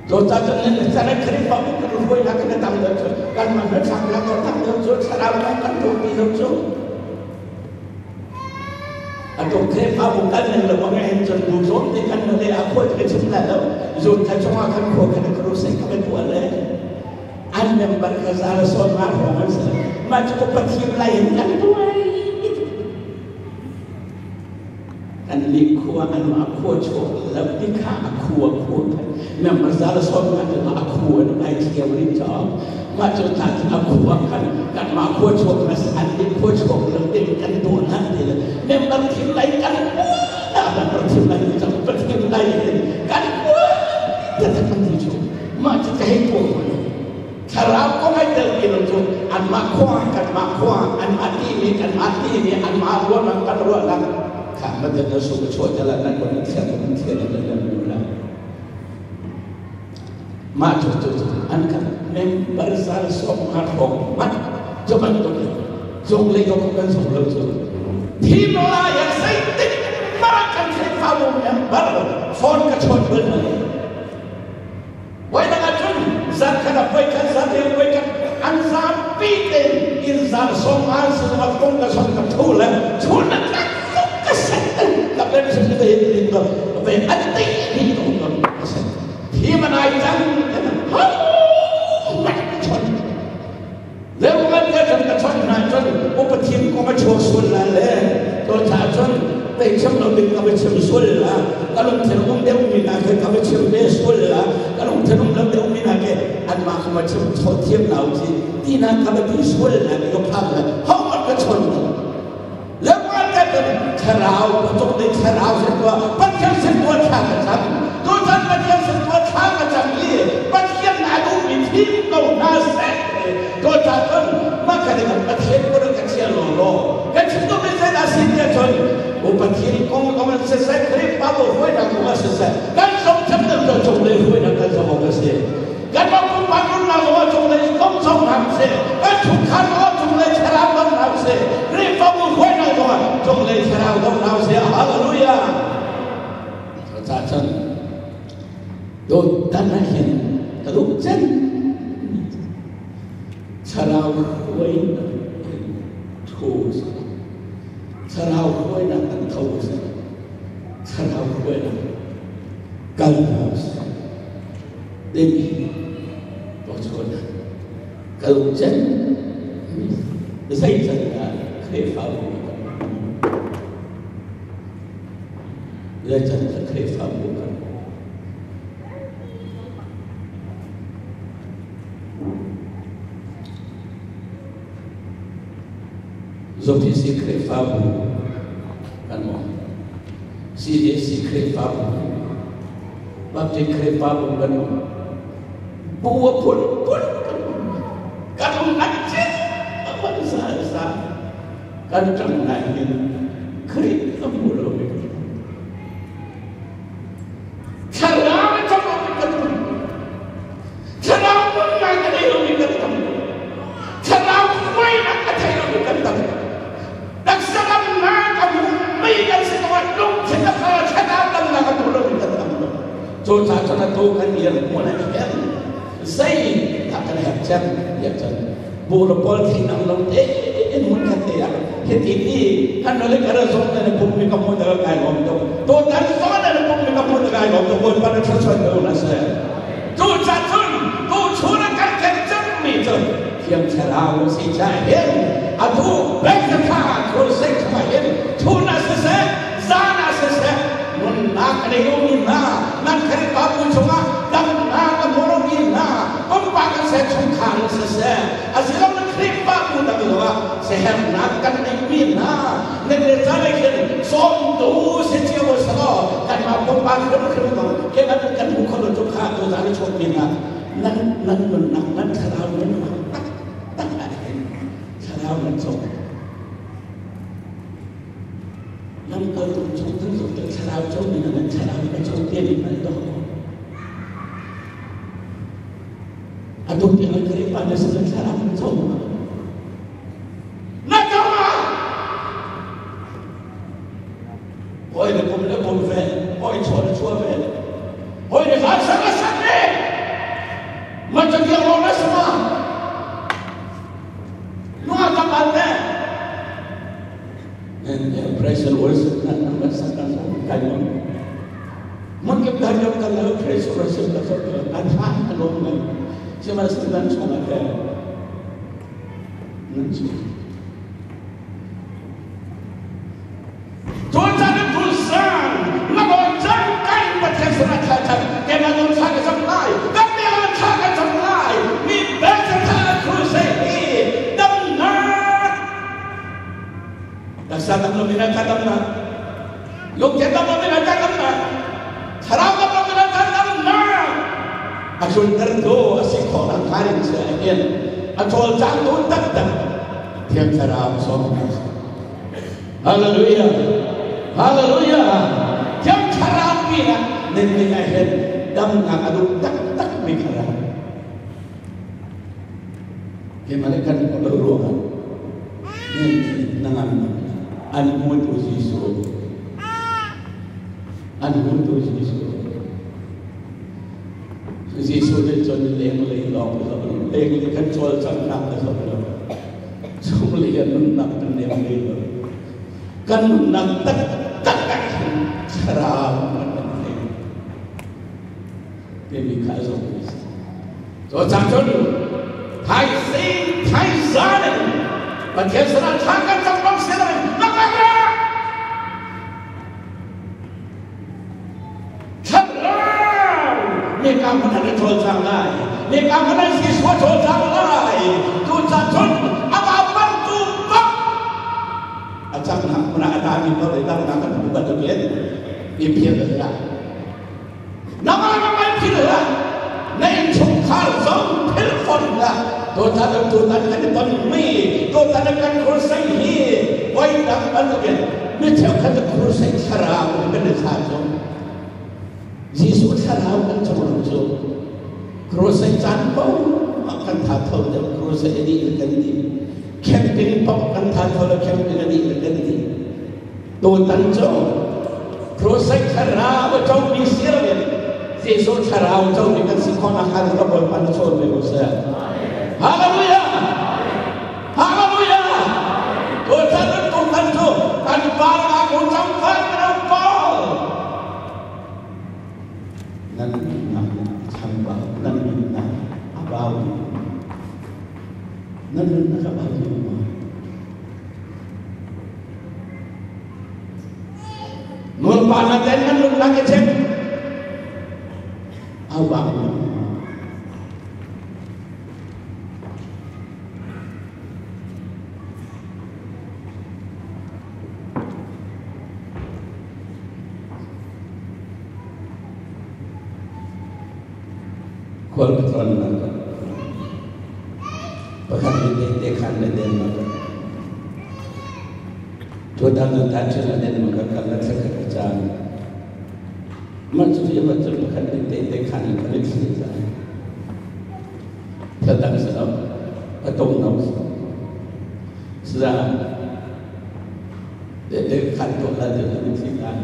Cucaah cun nan cara Khrihfabu kan hruainak kan tam deuh cu kanmah na tlaknak kan tam deuh cu thlarau kan kan ṭuanpi deuh cu. Atu Khrihfabu kan nan lo bang hin cun bu zawn te kan le a khua ka chim la lo. Zun kha chungah khan khua khan ka ru sai ka ban tuah le an member kha za le sawn ma hrawng an si. Mah cu pathiam lai in kan tuai. Kan nih khua an mah khua chuak lo ti kha a khua khua khan member za le sawm nga cu a khua an ai thiam rin caah mah cu ta cu a khua khan kan mah khua chuak na si an nih khua chuak lo ti kan tuah na ti le member thim lai kan na member thim lai cang pathiam lai kan ta ta kan ti chu mah cu ka hei tuah ko Thlarau kong ai tel ti lo cu anmah khua kanmah khua anmah timi kanmah timi anmah ruahnak kan ruahnak kha madan na su ka chuah tala nan kon thiam kan thiam nan nan la mah cu cu an kan member sal som ha thong mat cho bantuk zong le ko kan zong lo cu thim la ya sei tik mara kan thei fa mu member phone ka chon bel Voidang ahcun zarkhat ah voikhat zarhrial voikhat an zapi tein inn zar sawm an sinum ah kong ka son ka thu le chun na tlak tuk ka set ka ben sim te hin din ko ve an ti hi to ton ka set hi manai cang ha mat chon le man te cun ka chon hna cun upathin kong a chuak sual la le to cha cun tei chim lo ding ka va chim sual la ka lungthin um deuh mi na ke ka va chim ve sual la ka lungthin um lo deuh mi na ke anmah ka va chim chaw thiam lo chi ti na ka va ti sual la ti ka phang la ho man ka chon lo le ma te kan thlarau patok dei thlarau se tua Pathian sin tua thla ka cam tu chan Pathian sin tua thla ka cam i Pathian na duh mi thim ko hna seh to cha cun ma ka de kan Pathian ko ka chia lo lo kan chim tu mi zei dah sin tia cun u Pathian kong kong an se se Khrihfabu hruai na kong a se se kan som cham deuh to chung le hruai na kan som ka si kan ma pumpak nunnak zong cunglei kong zong hna seh kan chungkhar zong cunglei thlarau dong hna seh Khrihfabu hruainak zong cunglei thlarau dong hna seh hallelujah ca cun dawt dan hin ka duh cen thlarau hruainak thu thlarau hruainak kan tho seh thlarau hruainak kal hna seh timi tuahchuahnak kal cen zei can dah Khrihfabu kan zei can dah Khrihfabu kan Zopc Khrihfabu kan um CAC Khrihfabu Baptist Khrihfabu kan um. Bu a phunphun kan um. Kan um an cin a man sa sa kan ṭang nai hin Khrih a hmu lo mi Thlarau a ṭang lo mi kan um. Thlarau mun ngai ka nei lo mi kan tam. Thlarau hruainak a thei lo mi kan tam. Taksa damnak a hmu mi kan si ko ah lungthin a kha thlarau damnak a hmu lo mi kan tam lo. Cucaah cun atu kan dirhmun a khen zei dah kan herh cem tiah cun bu le pawl theinang lo tein hmun khat te ah hiti ti kan le kan zong na pum mi ka hmu da kai lawm tuk to tan zong na pum mi ka hmu da kai lawm tuk Bawipa na thluachuah ko na se tu ca cun tu chun kan khen cem mi cu Thiang Thlarau si cha hin atu Bethlehem crusade chungah hin chun ah siseh zan ah siseh nunnak a nei lomi hna nan Khrihfabu chungah damnak a hmu lomi hna pumpak in seh chungkhar in siseh asilole Khrihfabu dang zongah siaherhnak kan neihmi hna nan le caan ah khin sawmtu si cio u selaw kanmah pumpak hrimhrim ko ke kan hmu kho lo cu kha tuzaan i chuakmi hna nan nan nunnak nan thlarau nunnak taktak ah hin thlarau nan cawm nan kal tung chung nan zuk te thlarau cawm mi nan thlarau ka cawm te mi nan do atu tiang an Khrihfa na sin thlarau nan cawm na cawm ah hoi le kum le kum ve hoi chuah le chuah ve hoi le hlan sak le sak ve ma cha tiang lo na sama nunga tam an ne and press Praise and worship na ang sa kan kai mo. Magkip ka lang praise worship ka sa at ha along man. Siya man sa dan sa mga nan siya. Tuan Tuhan, magonjang kain pathen sa kata, kaya nung sa ka samlay, kami ang sa ka samlay, ni besa sa kruse hi, damnak. Dasar tak lumina damnak. Lukya tak lumina damnak. Sarap tak lumina damnak. Asun terdo asik khona karin sa akin. Atol jang tu tak tak. Tiang sarap som. Hallelujah. Hallelujah. Tiang sarap pina nen ahen dam nak adu tak tak mikara. Kemana kan ruangan. Nen nangan an mutu Jisu. An mutu Jisu. Jisu de chon leng leng long so leng leng kan chol chang nak so lo. Chung le nun nak kan nem le lo. Kan nak tak tak sarap kan le. Te mi kha zo. So chang chon thai sing thai za ne. Pathian sana chang kan chang bang se na nak nak. มีการพนันโชว์จังได้มีการพนันสีสัวโชว์จังได้ตูจัดชนอาบาปันตูปักอาจารย์นักพนันอาจารย์มีตัวไหนตั้งนักกันทุกบัตรเกียรติมีเพียงเลยละนักอะไรไม่ผิดเลยละในชงข้าวสองเทลฟอนละตัวจัดตัวจัดกันตอนมีตัวจัดกันคนใส่ฮีไว้ดังบัตรเกียรติไม่เที่ยวขัดคนใส่ชราเป็นชาจง Jisu thlarau kan chong chu crusade chan pau kan tha tho de crusade ni kan ni camping pau kan tha tho le camping ni kan ni to tan cho crusade thlarau chong ni sir le Jisu thlarau chong ni kan si khona kha ka bol pan cho le ko sa Hallelujah Hallelujah to tan to tan cho kan pa na ko chang pha na pa nan na chamba nan na abaw nan na ka baw mo nol pa na ten nan na ke chen abaw Kual ketuan maka bahkan di tekan den maka tuan dan tancel den maka kalau sekerjaan macam dia macam bahkan di tekan kalau sekerjaan tentang sebab atau nafsu sedang tekan tuan dan tekan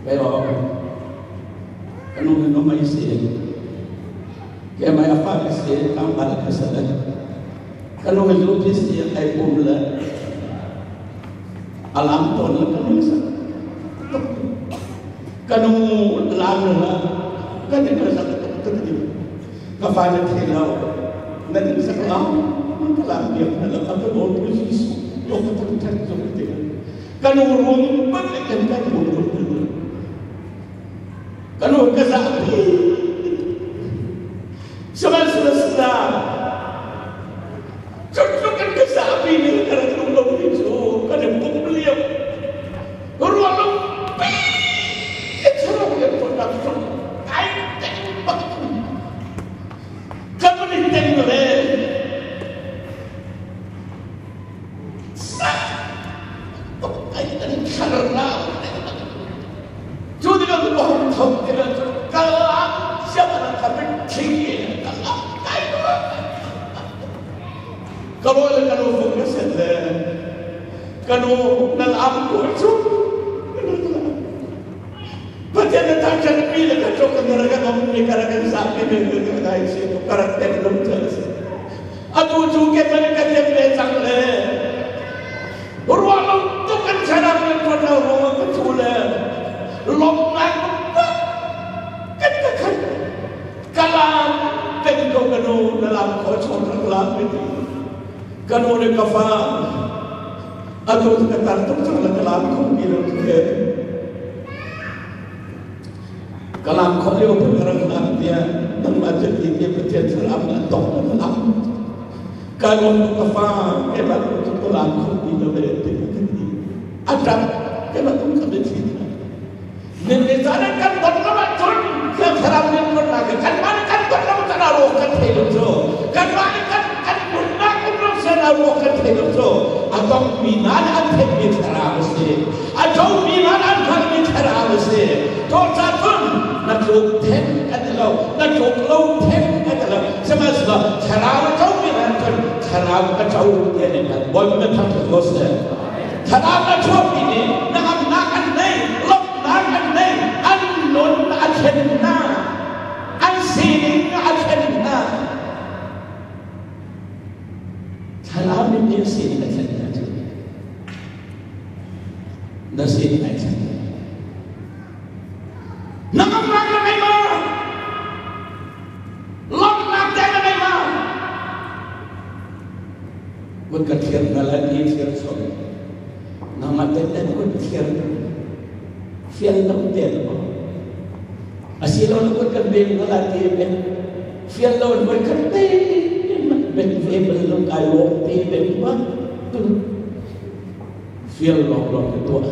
pero Kanu no mai se ke mai apa se kam bal ka sa kanu ngi lu pis ya ai pum la alam ton la kanu sa kanu lam la kan ni sa ka ti ka fa na thi la na ni sa ka man ka lam ya na ka to bo tu si to ka to ta zo ti kanu rum ban kan ka rum rum Kanu kasapi. Sama selesai. Cukup kasapi ni kerana belum itu, kerana beliau. Ruang pi. Itu yang pernah ai tembak. Kamu ni tengok le. Sa. Ai dan karena Judiga ko thok dira kala siapa nak kami tinggi kala kalau le kalau fokus le kalau nal am ko chu Patian na tanchan pi le ka chok naraga om ni karaga sa pi be ka dai si to karakter lum chal se atu chu ke man ka tem le chang le ruang to Ka fa atu ka tar tuk cang la ka lam kho ti lo ke ka lam kho lio pe ka rak lam tia nangmah cu ti ti Pathian thlarau na tong na ka lam ka lawm ka fa keimah tu ka lam kho ti lo le ti ka ti a ṭap keimah tu ka biathli Nin caan kan ton lo ahcun Thiang Thlarau nih nunnak kanmah nih kan ton lo caan ah ruak kan thei lo cu kanmah nih kan kan nunnak um lo sian ah ruak kan thei lo cu a tongmi hna nih an theihmi thlarau a si a ṭomi hna nih an hngalhmi thlarau a si to ca cun na tluk then kan ti lo na tluk lo then kan ti lo sihmanhsehlaw thlarau a ṭomi hna cun thlarau a ṭo ti an in Bawipa na thangṭhat ko seh. Thlarau a chuahmi nih hnangamnak an nei, lawmhnak an nei, an nun a thlen hna, an sining a thlen hna. Thlarau nih nih sining a thlen hna cu na sining ai thlen. Hnangamnak na ngei maw? Lawmhnak teh na ngei maw? Kut ka thiar hna lai ti thiar chom. Nangmah te te kut thiar fial lo te lo. Asilo na kut kan beng hna lai ti ben fial lo voi khat te ben ve bal lo kai lawm te ben ma fial lawng lawng te tuah.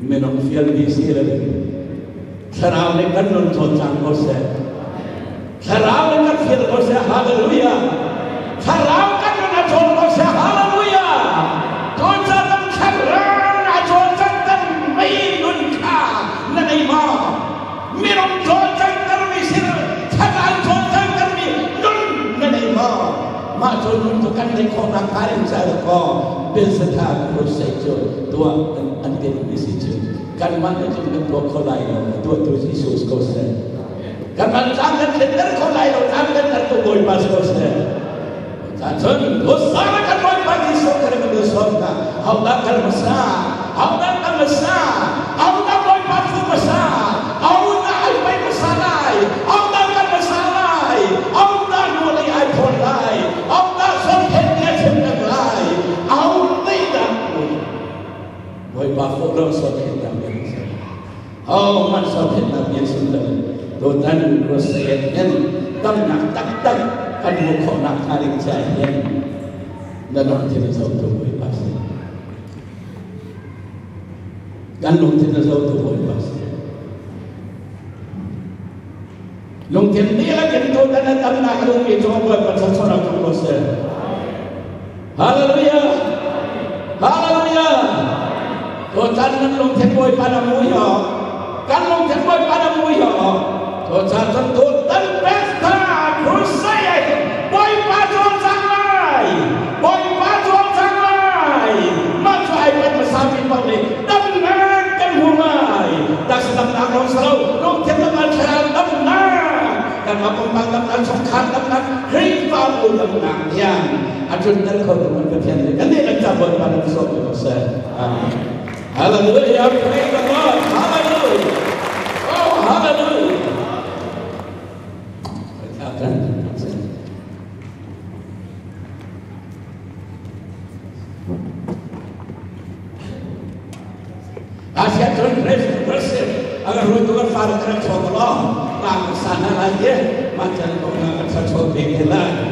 Minung fial mi si lo Thlarau nih kan nun cawlcang ko seh. Thlarau nih kan fial ko seh. Hallelujah. Thlarau kan nun a cawl ko seh. Hallelujah. Cawlcang kan thlarau a cawlcang kan mei nun kha na nei maw? Minung cawlcang termi sil thlarau cawlcang termi nun na nei maw? Mah cu nun cu kan neih khawhnak hnga ding caah dakaw Belshazzar crusade cu tuah an timhmi si cu kanmah nih cun kan tuah kho lai lo tuahtu Jesuh ko seh. Kanmah caan kan thletter kho lai lo caan kan tertu Bawipa si ko seh. Cun Hosana kan Bawipa Jesuh kan kan sawm hna hodah kan hmasa hodah kan hmasa hodah Bawipa thu hmasa hodah ai pei hmasa lai hodah kan hmasa lai hodah nu lei ai thawn lai hodah sawmthen ni a chim peng lai ahodah dah Bawipa fawh lo sawmthen dah biak Oh man sawmthen dah biak sim lo tutan crusade hin damnak taktak kan hmuh khawhnak hnga ding caah hin na lungthin a zohtu Bawipa si. Kan lungthin a zohtu Bawipa si. Lungthin dihlak in tutan na damnak a duhmi cu Bawipa thluachuahnak tum ko seh. Hallelujah! Hallelujah! Tutan nan lungthin Bawipa na mui ho. Kan lungthin Bawipa na mui ho. Tutan cun tutan pesta crusade Bawipa cawl cang lai. Bawipa cawl cang lai. Mah cu ai pen hmasa mi paoh nih damnak kan hmu lai. Taksa damnak lawng si lo, lungthin damnak, thlarau damnak, kanmah pumpak damnak, chungkhar damnak, Khrihfabu damnak tiang a tlunter kho tu kan Pathian nih kan nih kan ca Bawipa nih sawm ko seh. Amen. Hallelujah. Praise the Lord. Hallelujah. Oh, hallelujah. Asia cun worship agar rutu kan far kan chok lo tang sana lagi macam ko na kan chok te la.